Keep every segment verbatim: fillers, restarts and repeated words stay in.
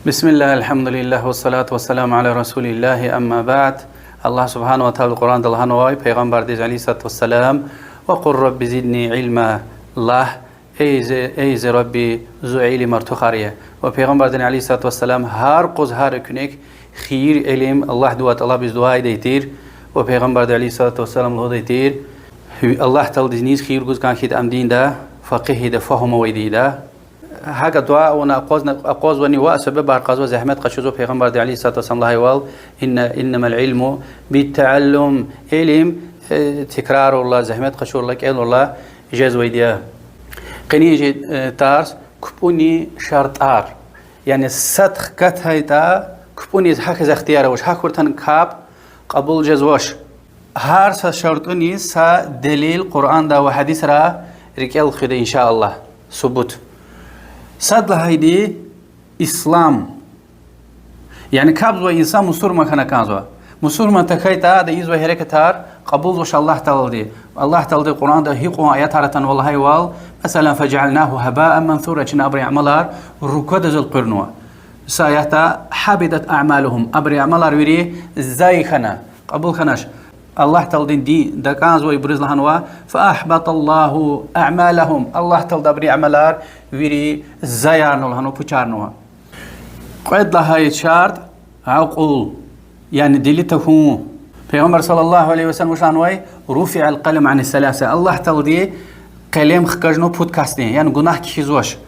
بسم الله، الحمد لله، والصلاة والسلام على رسول الله، أما بعد. Аллагь سبحانه وتعالى Къуръанда лагьанвай Пайгъамбардиз, عليه الصلاة والسلام, وقل رب زدني علما, лагь: эй зи, эй зи Рабби, зу илим артухар ая. Ва Пайгъамбардин, عليه الصلاة والسلام, гьар къуз, гьар экуьнек хийир илим Аллагьдивай тӀалабиз дуьа ийидай тир. Ва Пайгъамбарди, عليه الصلاة والسلام, лугьудай тир: Аллагь Тааладиз низ хийир гуз кӀан хьайитӀа, ам динда факъигь ийида, фагьум авайди ийида. ГьакӀ дуьа авуна акъвазна, акъвазвани ва себебар кьазва, зегьмет къачузва. Пайгъамбарди, عليه الصلاة والسلام, лагьайвал: إن، إنما العلم بالتعلم. Илим, э, тикрарурла, зегьмет къачурла, кӀелурла жезвайди я. Къенин чи, э, тарс: купӀунин шартӀар. Яни сад хкатайтӀа, купӀуниз гьахьиз ихтияр авач, гьахьуртӀани капӀ кьабул жезвач. Гьар са шартӀуниз са делил Къуръанда ва гьадисра рикӀел хуьда, إن شاء الله, субут. Сад лагьайди ислам. Яни капӀзавай инсан мусурман хьана кӀанзава. Мусурман тахьайтӀа, ада ийизвай гьерекатар кьабулзавач Аллагь Таалади. Аллагь Таалади Къуръанда гьикьван аятар атанва лагьайвал, месела, فجعلناه هباء منثورا, чна абурун амалар руквадиз элкъуьрнава. Са аятда: حبطت أعمالهم, абурун амалар вири зай хьана, кьабул хьанач. Аллагь Тааладин дин такӀанзавайбуруз лагьанва: فأحبط الله أعمالهم, Аллагь Таалади абурун амалар вири заярнава лагьанва, пучарнава. Кьвед лагьай шартӀ: акьул, яни дили тахьун. Пайгъамбар صلى الله عليه وسلم вуч лагьанвай? رفع القلم عن ثلاث. Аллагь Таалади къелем хкажнава пуд касдин, яни гунагь кхьизвач.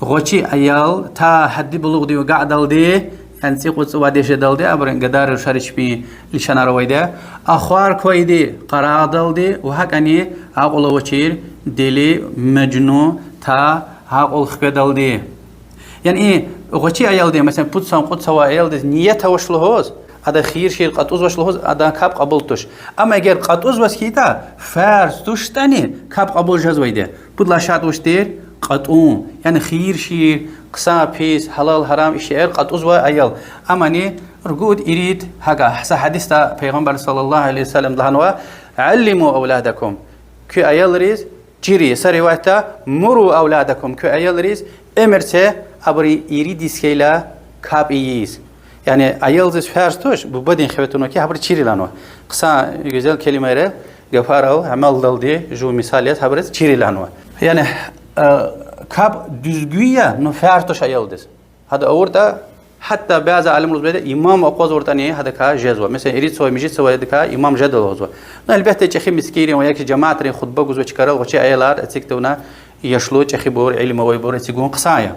ГъвечӀи аял, та гьадди булугъдив агакьдалди, яни цӀикьвед-цӀувад яш жедалди, абурун гадайри, рушари чпин лишанар авайди я. Ахвар квайди къарагъдалди ва гьакӀни акьул авачир, дели, мажнун, та акьул хкведалди. Яни и гъвечӀи аялдиз, месела, пуд йисан, кьуд йисан авай аялдиз ният авач лугьуз, ада хийир-шийир кьатӀузвач лугьуз, адан капӀ кьабул туш. Амма эгер кьатӀузваз хьайитӀа, фарз туштӀани, капӀ кьабул жезвайди я. Пуд лагьай шартӀ вуч тир? КьатӀун. Яни хийир-шийир, хъсан-пис, гьалал-гьарам и шейэр кьатӀузва аял. Амани ругуд, ирид, гьакӀа са гьадисда Пайгъамбар صلى الله عليه وسلم лагьанва: علموا أولادكم, куь аялриз чир ая. Са риваятда: مروا أولادكم, куь аялриз эмир це абурун ирид йис хьайила капӀ ийиз. Яни аялдиз фарз туш бубадин хиве тунва хьи, гьабуруз чир ая лагьанва. Хъсан гуьзел келимайрал, гафарал, амалдалди жув мисал яз гьабуруз чир ая лагьанва. Яни, э, капӀ дуьзгуьн я, ну, фарз туш аялдиз. Гьада авуртӀа, гьатта бязи алимри лугьузва, имам акъвазуртӀани гьадакай жезва. Месела, ирид йисавай, муьжуьд йисавай гьадакай имам жеда лугьузва. Ну, гьелбетда, чӀехи мискӀинрин ва яки жемятрин хутба гузвай чкайрал гъвечӀи аялар эцигда вуна, яшлу, чӀехибур, илим авайбур эцигун хъсан я.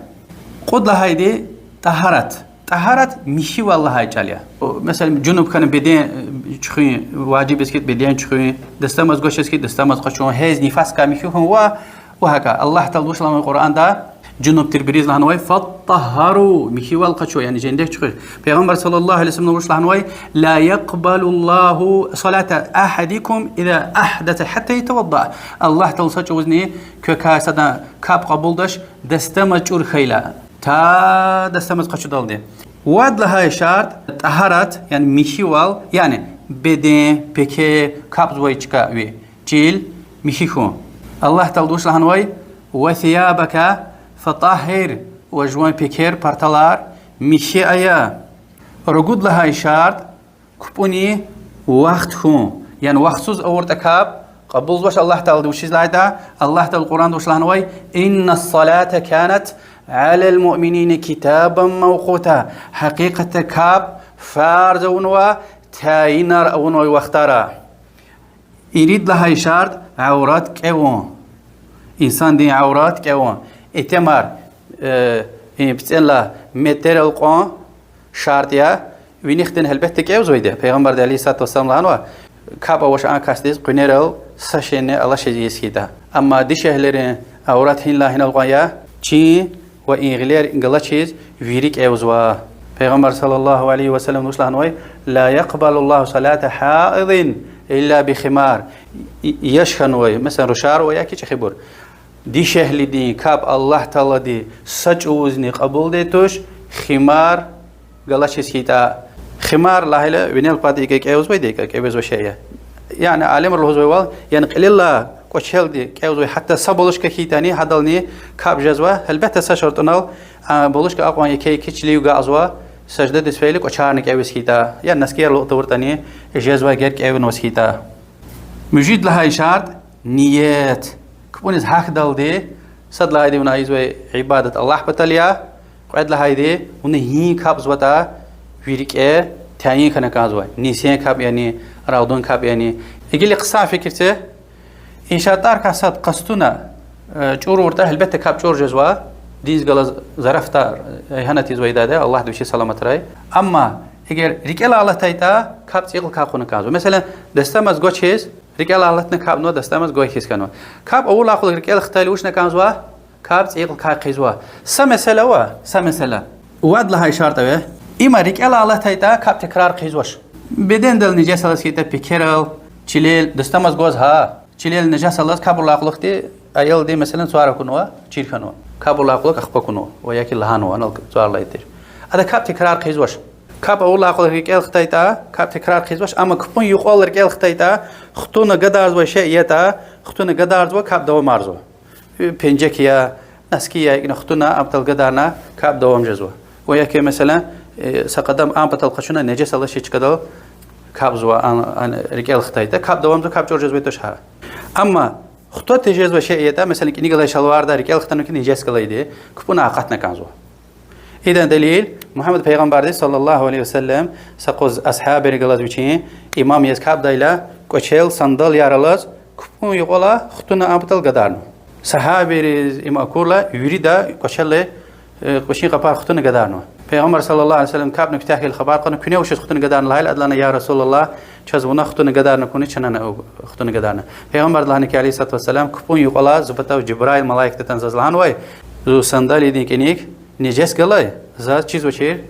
Кьуд лагьайди тӀагьарат. ТӀагьарат михьивал лагьай чӀал я. Месела, жунуб хьана беден, э, чуьхуьн, важиб яз хьайитӀа беден чуьхуьн, дастамаз гвачиз хьайитӀа дастамаз къачун, гьейз, нифасдикай михьи хьун ва, ва гьакӀа. Аллагь Таалади вуч лагьанвай Къуръанда? Жунуб тирбуруз лагьанвай: فاطهروا, михьивал къачу, яни жендек чуьхуьш. Пайгъамбар صلى الله عليه وسلم вуч лагьанвай? لا يقبل الله صلاة أحدكم إذا أحدث حتى يتوضأ. Аллагь Таалади са чӀавузни квекай садан капӀ кьабулдач, дастамаз чӀур хьайила, та дастамаз къачудалди. Вад лагьай шартӀ тӀагьарат, яни михьивал, яни беден, пекер, капӀзавай чка ви чил михьи хьун. Аллагь Таалади вуч лагьанвай? وثيابك فطهر, ва жуван пекер, парталар михьи ая. Ругуд лагьай шартӀ купӀунин вахт хьун. Яни вахтсуз авуртӀа капӀ кьабулзавач Аллагь Таалади, вучиз лагьайтӀа Аллагь Таалади Къуръанда вуч лагьанвай? إن الصلاة كانت على المؤمنين كتابا موقوتا. Гьакъикъатда капӀ фарз авунва тайинар авунвай вахтара. Ирид лагьай шартӀ аврат кӀевун. Инсандин аврат кӀевун. Итимар, э, и пицӀела метрерал кьван шартӀ я. Винихъди гьелбетда кӀевзавайди я. Пайгъамбарди عليه الصلاة والسلام лагьанва: капӀ авач а касдиз къуьнерал са шейни алачиз ийиз хьайитӀа. Амма дишегьлийрин аврат гьинлай гьинал кьван я? Чин ва и гъилер галачиз вири кӀевзава. Пайгъамбар صلى الله عليه وسلم вуч лагьанвай? لا يقبل الله صلاة حائض إلا بخمار. И-, яш хьанвай, месела, рушар ва яки чӀехибур, дишегьлидин капӀ Аллагь Таалади са чӀавузни кьабулдай туш, химар галачиз хьайитӀа. Химар лагьайла винел пад икӀ кӀевзавайди, икӀ кӀевзавай шей я. Яни алимри лугьузвайвал, яни кьилелай кӀвачелди кӀевзавай, гьатта са булушка хьайитӀани, гьадални капӀ жезва. Гьелбетда, са шартӀунал, а, булушка акьван еке-еке чилив агакьзава, саждадиз фейила кӀвачерни кӀевиз хьайитӀа, я носкияр алукӀ тавуртӀани, жезвай гер кӀевнаваз хьайитӀа. Муьжуьд лагьай шартӀ— ният. КапӀуниз гьахьдалди, сад лагьайди— вуна ийизвай ибадат Аллагь патал я, кьвед лагьайди— вуна гьи капӀзаватӀа ви рикӀе тайин хьана кӀанзава, нисин капӀ яни, рагъдан капӀ яни. Гила хъсан фикир це, и шартӀарикай сад къастуна, э, чӀуруртӀа, гьелбетда, капӀ чӀур жезва, диндихъ галаз зарафатар, э, эгьанат ийизвайди я, Аллагьди вичи саламатрай. Амма эгер рикӀелай алатайтӀа, капӀ цӀийи кьилелай хъувуна кӀанзава. Месела, дастамаз гвачиз, рикӀелай алатна капӀ нава, дастамаз гвай хьиз хьанва. КапӀ авурдалай кьулухъ рикӀелай хтайла вуч хьана кӀанзава? КапӀ цӀийи кьилелай хъийизва. Са месела ава, са месела. Вад лагьай шартӀ ава. Има рикӀелай алатайтӀа, капӀ текрар хъийизвач. Бедендал нежес алаз хьайитӀа, пекерал, чилел, дастамаз гваз гьа, чилел нежес алаз, капӀ авурдалай кьулухъди аялди, месела, цвар акунва, чир хьанва. КапӀ авурдалай кьулухъ ахпа акунва ва яки лагьанва, анал цвар алайди тир. Ада капӀ текрар хъийизвач. КапӀ авурдалай кьулухъ рикӀелай хтайтӀа, капӀ текрар хъийизвач, амма капӀун юкьвал рикӀелай хтайтӀа, хтӀунна гадарзавай шей ятӀа, хтӀунна гадарзава, капӀ давамарзава. Пенжек я, носки я, икӀна хтӀунна, а патал гадарна, капӀ давам жезва. Ва яки, месела, э, са къадам а патал къачуна, нежес алаз ши чкадал капӀзава, а, а, рикӀелай хтайтӀа, капӀ давамзава, капӀ чӀур жезвайди туш гьа. Амма хтӀун тежезвай шей ятӀа, месела, кӀаник галай шалварда рикӀелай хтана хьи, нежес галайди, капӀуна акъатна кӀанзава. Идан делил: Мугьаммад пайгъамбарди, صلى الله عليه وسلم, са юкъуз асгьабри галаз вичин имам яз капӀдайла, кӀвачел, сандалияр алаз, капӀун юкьвалай хтӀунна, а патал гадарна. Сагьабийриз им акурла, вирида кӀвачелай, э, кӀвачин къапар хтӀунна гадарна. Пайгъамбар, صلى الله عليه وسلم, капӀна куьтягь хьайила хабар кьуна: куьне вучиз хтӀунна гадарна? Лагьайла, адлана: я رسول الله, чаз вуна хтӀунна гадарна куни, чана вуна хтӀунна гадарна. Пайгъамбарди лагьана хьи, عليه الصلاة والسلام: капӀун юкьвалай зи патав Жибраил малаик атана заз лагьанвай, зи сандалиядин кӀаник нежес галай, заз чизвачир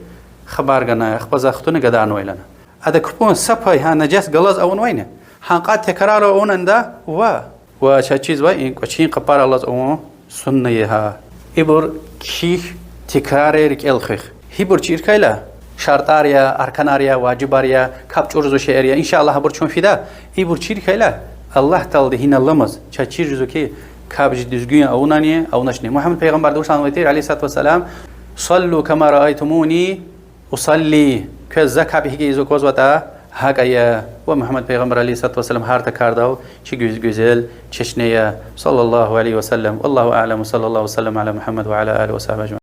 хабар гана, ахпа за хтӀунна гадарнавай лагьана. Ада капӀун са пай гьа нежес галаз авунвайни? Гьа кьван текрар авунвайни ада? Ва, ва чаз чизва, и кӀвачин къапар алаз авун сунна я гьа. Ибур кхьихь, текрар ая рикӀел хуьх. Гьибур чир хьайила, шартӀар я, арканар я, важибар я, капӀ чӀурзавай шейэр я, إن شاء الله, абур чун фида. Ибур чир хьайила, Аллагь Таалади гьина аламаз чаз чир жезва хьи, капӀ чи дуьзгуьн авунани, авуначни. Мугьаммад пайгъамбарди вуч лагьанвай тир, عليه الصلاة والسلام: صلوا كما رأيتموني أصلي. Квез за капӀ гьикӀ ийиз аквазватӀа, гьакӀ ая. Ва Мугьаммад пайгъамбар, عليه الصلاة والسلام, гьар са кардал чи гуьз-, гуьзел чешне я. صلى الله عليه وسلم. والله أعلم، وصلى الله وسلم على محمد وعلى آله وصحبه أجمعين.